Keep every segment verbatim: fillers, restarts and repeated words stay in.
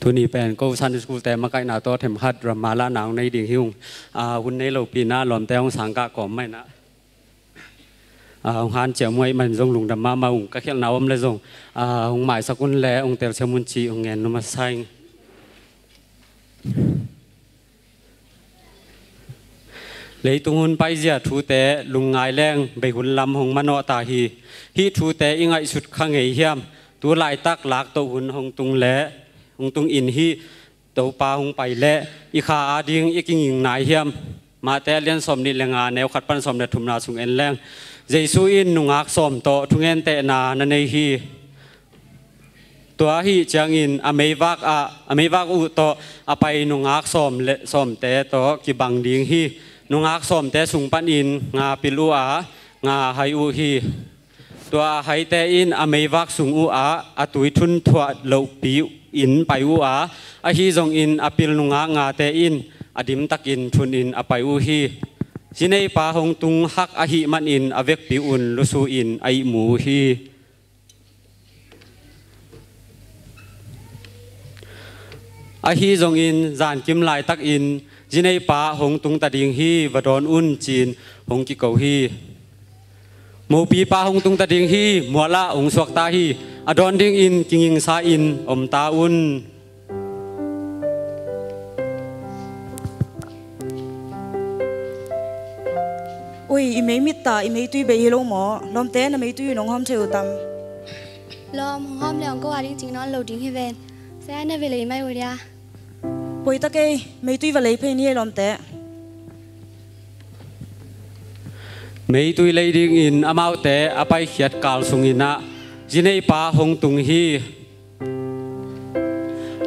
Tuni pen ko Sunday School te makaihna tawh themkhat ramma lahna hong nei ding hi ung. Ah, hun nei lopi-in ah lawmte hong sangkah kawm mah in ah, ah, hong hanciam uh ahih manin zong lungdam mahmah ung. Ka khialhna om leh zong, ah, hong maisak un leh hong telsiam un cih hong ngen nuam masa ing. Leitung hun paizia thute lungngai leng bei hun lam hong manawh ta hi. Hih thute i ngaihsut kha ngei hiam? Tu laitak laktoh hun hong tung leh, hong tung in hih Topa hong pai leh i kha ading i kinging nai hiam? Mate a lian sawmnih le nga, neu khat pan sawm le thumna sung en leng, Jesu in nungak sawm tawh thungentehna na nei hi. Tua ahih ciangin a meivak ah, a meivak uh tawh a pai nungak sawm le sawmte tawh kibang ding hi. Nungak sawmte sung panin nga pil uh a, nga hai uh hi. Tua a haite in a meivak sung uh ah a tui thunthuah lohpi in pai uh a, ahi zongin a pil nungak ngate in a dimtakin thunin a pai uh hi. Zineipa hong tung hak ahih manin a vekpi un lusu in a ihmu uh hi. Ahi zongin zankim laitakin, "Zineipa hong tung ta ding hi, va dawn un," ci-in hong kiko hi. "Mopipa hong tung ta ding hi, mual ah hong suak ta hi, a dawn dingin kingingsa in om ta un." Ui, i meimit ta, i meitui bei hi lo maw? Lawmte, na meitui nong hawm thei uh tam? Lawm, hong hawm le hong ko a ding cing nawn lo ding hi ven. Saya na ve lei mai uh lia. Poi ta kei, meitui va lei phei ni ei lawmte. Meitui lei dingin amaute a paikhiat kal sungin ah, "Zineipa hong tung hi.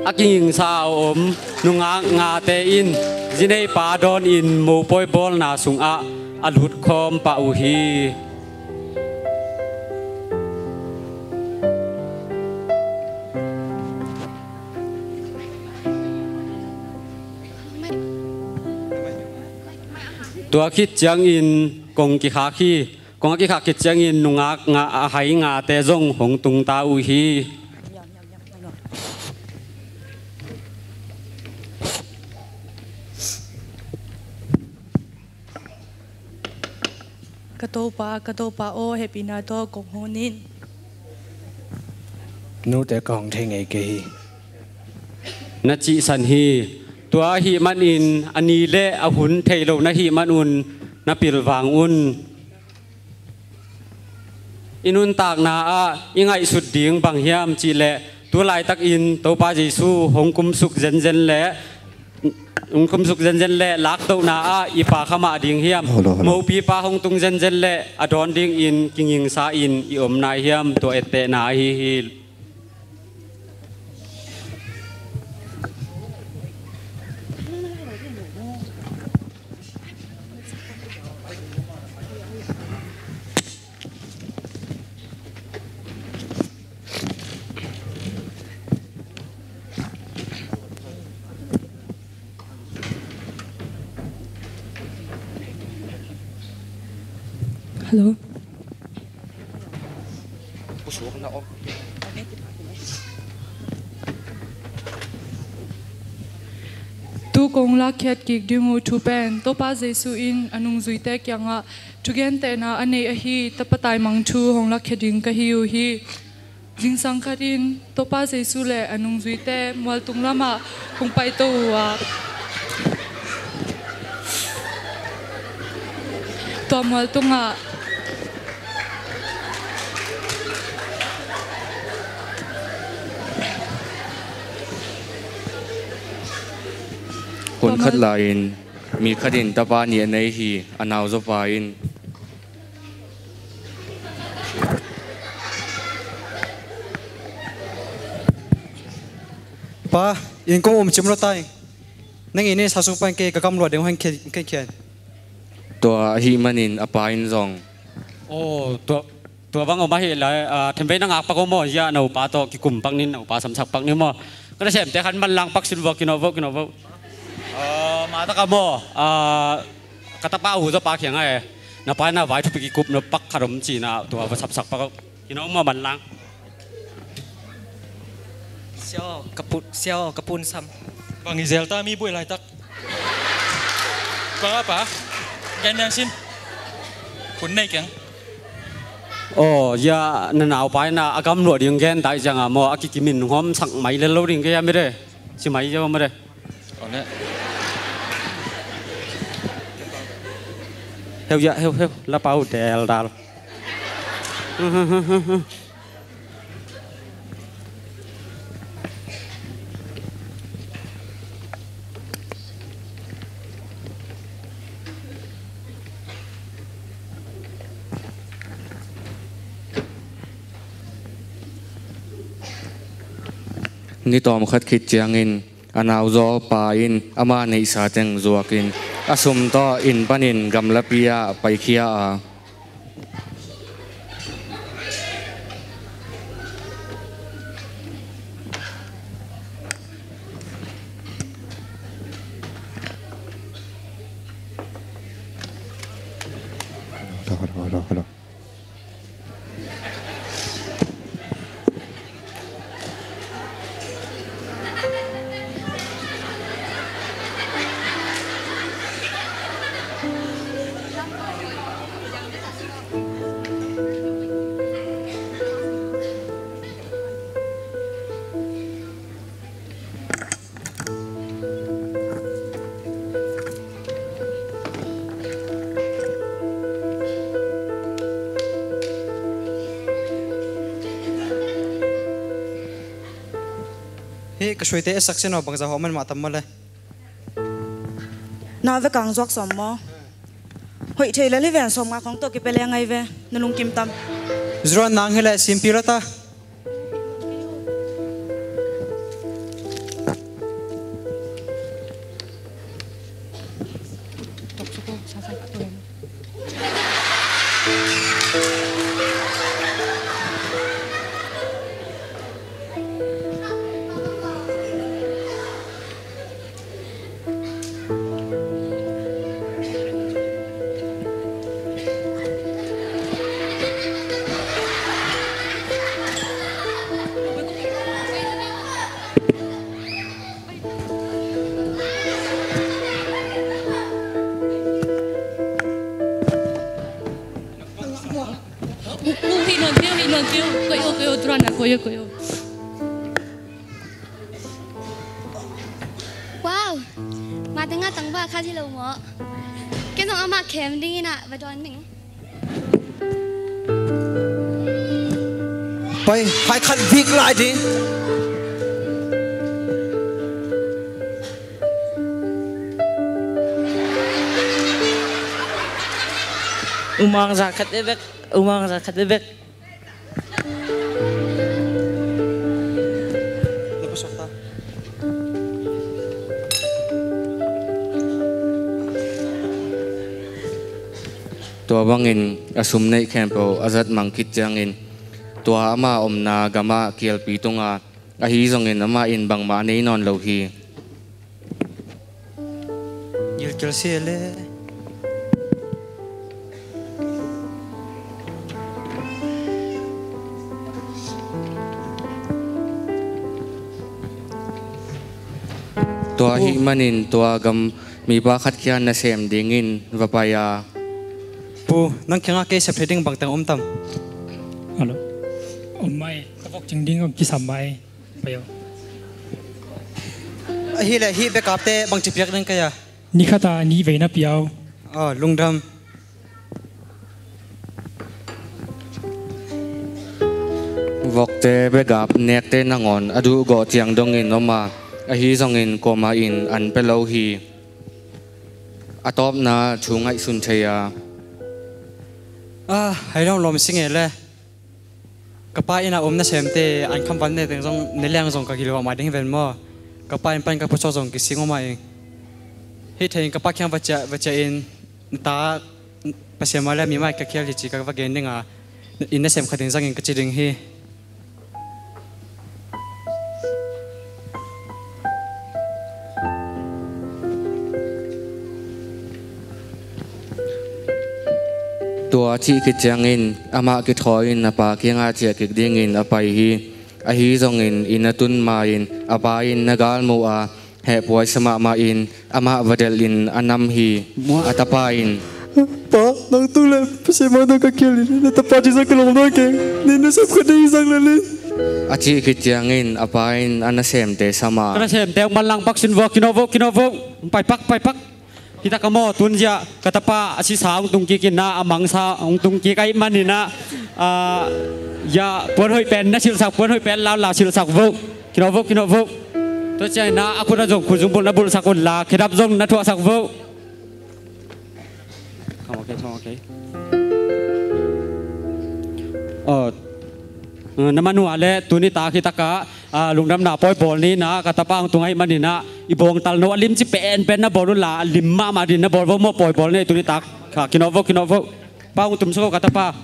A kingingsa a om nungak ngate in zineipa dawnin mopawi bawlna sungah a lutkhawm pah uh hi." Tua khit ciangin kong kikhak hi. Kong a kikhak khit ciangin nungak nga, a hai ngate zong hong tung ta uh hi. Ka Topa, ka Topa aw, hehpihna tawh kong hon in. Note ka hong thei ngei kei hi. Na cihsan hi. Tua ahih manin a ni le a hun thei lo na hih manun na pilvang un. I nuntakna ah i ngaihsut ding bang hiam cih leh, tu laitakin Topa Jesu hong kumsuk zenzen leh, hong kumsuk zenzen leh laktohna ah i pha kha mah ding hiam? Hello, hello. Mopipa hong tung zenzen leh a dawn dingin kingingsa in i om nai hiam? Tua ettehna ahi hi. Hello. Tu kong lakkhiat kik ding uh thu pen Topa Jesu in a nungzuite kiangah thugentehna a nei ahi tapa taimang thu hong lakkhiat ding ka hi uh hi. Zingsang khatin Topa Jesu le a nungzuite mualtung lamah hong paito uh a, tua mualtungah hun khat lai-in mi khatin tapa nih a nei hi. A nauzopa in, "Pa, inn kong um cim lo ta ing. Nang in sa sung pan kei, ka gamluah ding hong khen, khen, khen." Tua ahih manin a pa in zong, "Aw, tua, tua bang om ahih leh, ah, themvei na ngak pak aw maw, hia na upa tawh kikum pak ning, na upa samsak pak ning maw. Ka nasemte khan manlang pak sin vo, kinawh vo, kinawh vo. Ah, mah tak a maw, ah, ka tapa uh zawpa kiangah e, na pa in na vai thupi kikupna pak khat om ci-in ah, tua va sapsak pak aw. Kinawh maw, manlang." Sia aw, ka pun, sia aw, ka pun sam. Bang i zel ta mi buai laitak. Bang a pa? Gen deng sin. Kun nei keng. Aw, ya, na naupa in a gam luah ding gen tai ciang a maw, a kikimin hong om sak mai lel lo ding kei a mede. Ci mai cia mede. Aw le. Heu ya, heu, heu, la pau del dal. Ni tawm khat khit ciangin a nauzaw pa in ama neihsa teng zuakin a sum tawh inn panin gamlapi ah paikhia a. Hih ka suite e sak sin aw, bangza hawh man mah tam maw le. Na ve kang zuak sawm maw? Hoih thei le liven sawm nga khong tawh kipia le ngai ve, na lungkim tam. Zuran nang hi le simpi la ta. Wow! Mate nga tang ba khat hi lo maw? Ken zong amah khem ding in ah va dawn ning. Pai, hai khat vik lai ding. Umang za khat e bek, umang za khat e bek. Tua bangin a sum neih khempeuh a zat mang khit ciangin tua ama omna gamah kialpi tunga ahi zongin amah in bangmah a nei nawn lo hi. Gilkial si le. Tua ahih manin tua gam mipa khat kiang nasem dingin va pai a. Pu, nang kiangah kei sep thei ding bangteng om tam? Alo. Om mai, ka vok cing ding om kisam mai. Pai o. Ahi le hih bekapte bangci piak ding kei a? Ni khata nih vei na piau. Aw, lungdam. Vokte begap nekte nangawn a duh gawh ciang dongin om a, ahi zongin kuamah in an pia lo hi. A tawpna thu ngaihsun thei a. Ah, hai lawm lawm si nge le. Ka pa inn a om nasemte an kham van ne teng zong ne liang zong ka gilo mah ding hi ven maw? Ka pa inn pan ka pusuak zong kising om a ing. Hih thei in ka pa kiang va ciah, va ciah in, na ta Pasian mah le mi mah ka khial hi ci ka va gen ding a, inn nasem khat in zangin ka ci ding hi. Tua cih khit ciangin amah kithawi in a pa kiangah ciah kik dingin a pai hi. Ahi zongin inn a tun ma-in a pa in na galmuh a, hehpuaisa mahmah in amah va delhin a nam hi. A tapa in, "Pa, nang tung le Pasian mah tawh ka kihel in, na tapa ci zong ka lawm nawn keng. Nin nasem khat na hi zang lel in," a cih khit ciangin a pa in a nasemte sam a, "Ka nasemte, hong manlang pak sin vo, kinawh vo, kinawh vo. Pai pak, pai pak." Hita ka maw, tunzia ka tapa a sisa hong tung kik in ah, a mangsa hong tung kik ahih manin ah, ah, ya, puan hoih pen na silhsak, puan hoih pen launla silhsak vo. Kinawh vo, kinawh vo. Tua ciangin ah a khut ah zong khut zung bulh na bulhsak unla, khedap zong na thuahsak vo. Thong, okay, thong, okay. Oh, na man uh leh tuni tak hi tak ah, ah, lungdamna pawi bawl ni in ah, ka tapa hong tung ahih manin ah, i bawngtal no a limci penpen na bawl unla, a lim mahmah ding na bawl vo maw, pawi bawl ni tuni tak. Ka kinawh vo, kinawh vo. Pa, hong tumsak o ka tapa,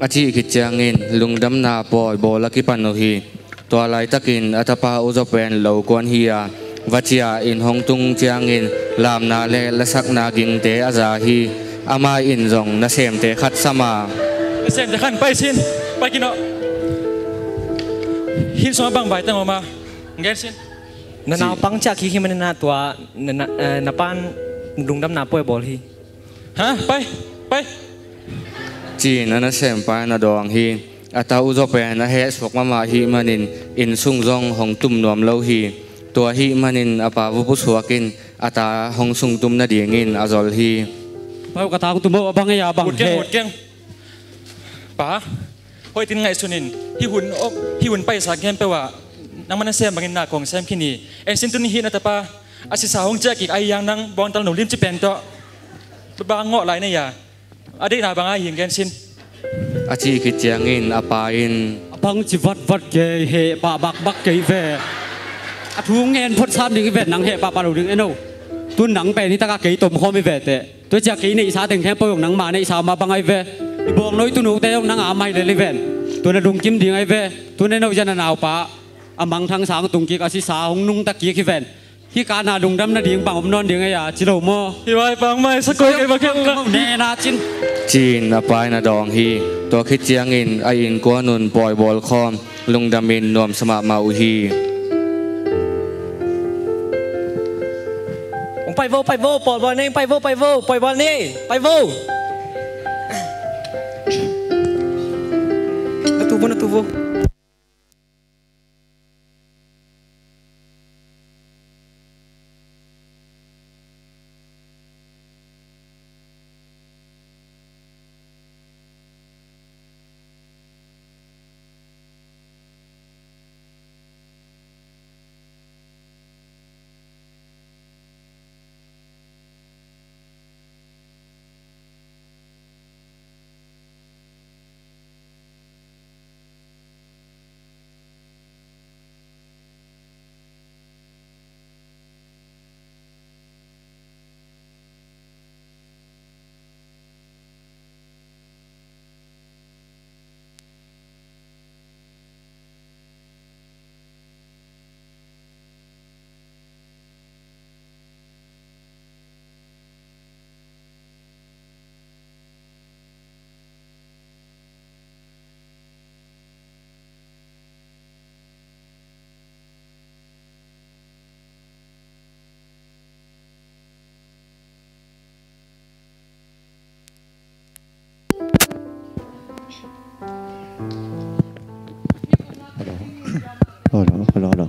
a cih khit ciangin lungdamna pawi bawl a kipan uh hi. Tua laitakin a tapa uh zaw pen lo kuan hi a, va ciah in hong tung ciangin lamna le lasakna gingte a za hi. Amah in zong nasemte khat sam a, "Nasemte khat pai sin, pai kinawh. Hih sungah bang vai teng om a, gen sin." Na naupang ciah kik hi manin ah tua na, na, eh, na pa'n lungdamna pawi bawl hi. Ha? Pai, pai, ci-in a nasempa in a dawng hi. A ta uh zaw pen a hehsuak mahmah ahih manin inn sung zong hong tum nuam lo hi. Tua ahih manin a pa va pusuak in a ta hong sungtum nadingin a zol hi. Pai uh, ka ta hong tum o, a bang ei a bang heh. Ut keng, ut keng. Pa, hoih tin ngaihsun in, hih hun, hih hun paisa khempeuh ah nangmah na sem bangin na kong sem khin hi. En sin, tuni hih na tapa a sisa hong ciah kik ahih hang, nang bawngtal no limci pen tawh bang ngawh lai na hi a, a deihna bang a hi hing, gen sin, a cih khit ciangin a pa in, a bang ci vatvat kei, heh pah bakbak kei ve. A thu ngen phot sam ding hi ve, nang heh pahpah lo ding en o. Tun nang pen hi tak ah kei tomkhawm hi ve teh. Tua ciang kei neihsa teng khempeuh zong nangma neihsa mah bang ahi ve. I bawng no i tunuute zong nang a mai lel hi ven. Tua na lungkim ding ahi ve. Tun en o, zia na naupa a mangthang sa hong tung kik, a sisa hong nungta kik hi ven. Hih ka na lungdam nading bang om nawn ding ei a, ci lo maw? Hi vai pang mai, sakoi kei va khen la. Nena cin, ci-in a pa in a dawng hi. Tua khit ciangin a innkuan un pawi bawl khawm, lungdamin nuamsa mahmah uh hi. Hong pai vo, pai vo, pawi bawl ni, pai vo, pai vo, pawi bawl ni, pai vo. Na tu vo, na tu vo. Hello, hello, hello.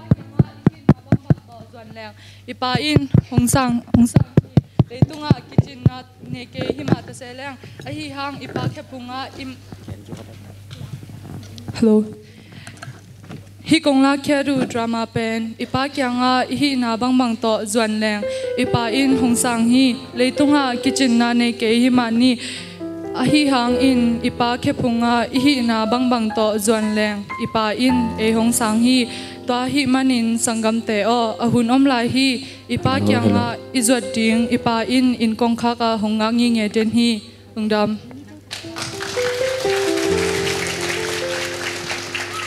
Zuan leng, i Pa in hong sang, hong sang hi. Leitungah kicinna nei kei himah ta se leng, ahi hang i Pa khephungah i, hello. Hih kong lakkhiat uh drama pen i Pa kiangah i hihna bangbang tawh zuan leng i Pa in hong sang hi. Leitungah kicinna nei kei himah ni, ahi hangin i Pa khephungah i hihna bangbang tawh zuan leng i Pa in ei hong sang hi. Tua ahih manin sanggamte aw, a hun om lai hi. I Pa kiangah i zuat ding i Pa in inn kongkhak ah hong ngak ngitnget den hi. Lungdam.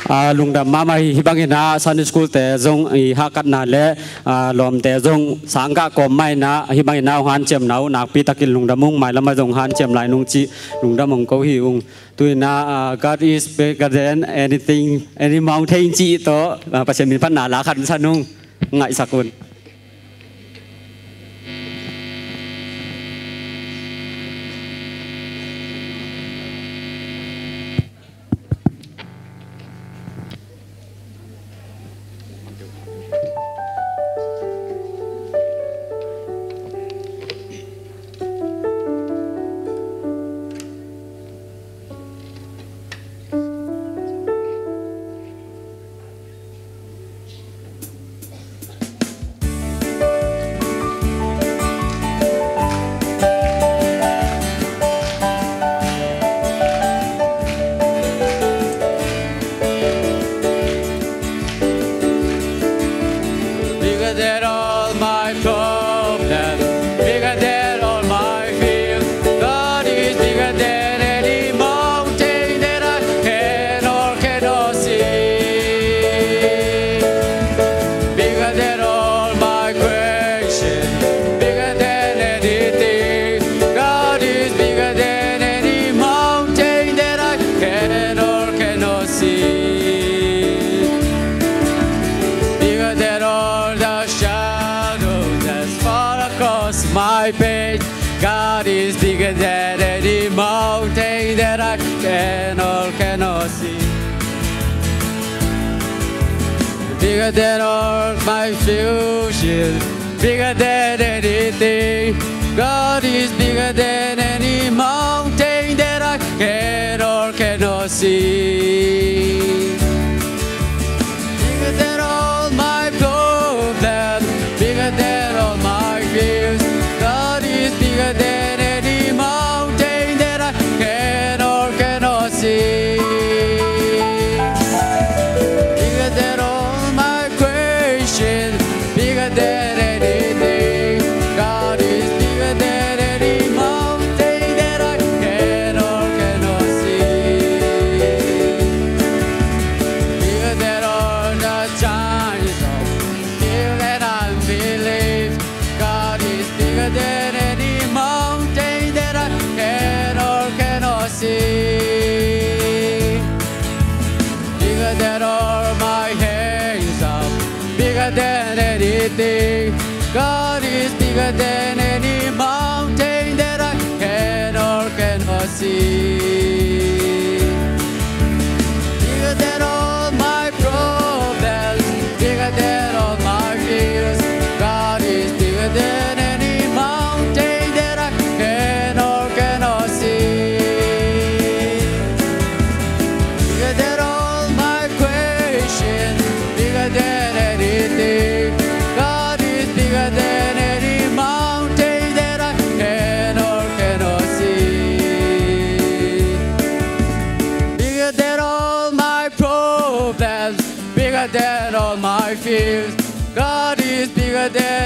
Ah, lungdam mahmah hi. Hih bangin ah Sunday school te zong i hahkatna le, ah, lawmte zong sang kah kawm mah in ah, hih bangin ah hong hanciamna uh nakpi takin lungdam ung. Mailam ah zong hanciam lai nung cih lungdam hong ko hi ung. Tu in ah, ah, God is bigger than anything, any mountain cih tawh, ah, Pasian min phatna la khat san ung. Ngaihsak un. Bigger than all my problems, bigger than all my fears. God is bigger than any mountain that I can or cannot see. Bigger than all my questions, bigger than anything. God is bigger than any mountain that I can or cannot see. Bigger than all the shadows that fall across my path. God is bigger than any mountain that I can or cannot see. Bigger than all my future, bigger than anything. God is bigger than any mountain that I can or cannot see. Bigger than all my problems, bigger than all my fears. God is bigger than any mountain that I can or cannot see. Bigger than all my questions, bigger than anything. God is bigger than any mountain that I can or cannot see. Bigger than all the giants of fear and unbelief. God is bigger than any mountain that I can or cannot see. Bigger than all my hands up, bigger than anything. God is bigger than any mountain that I can or cannot see. Bigger than all my problems, bigger than all my fears. God is bigger than any mountain that I can or cannot see. Bigger than all my questions, bigger than anything. God is bigger than any mountain that I can or cannot see. Bigger than all my problems, bigger than all my fears. God is bigger than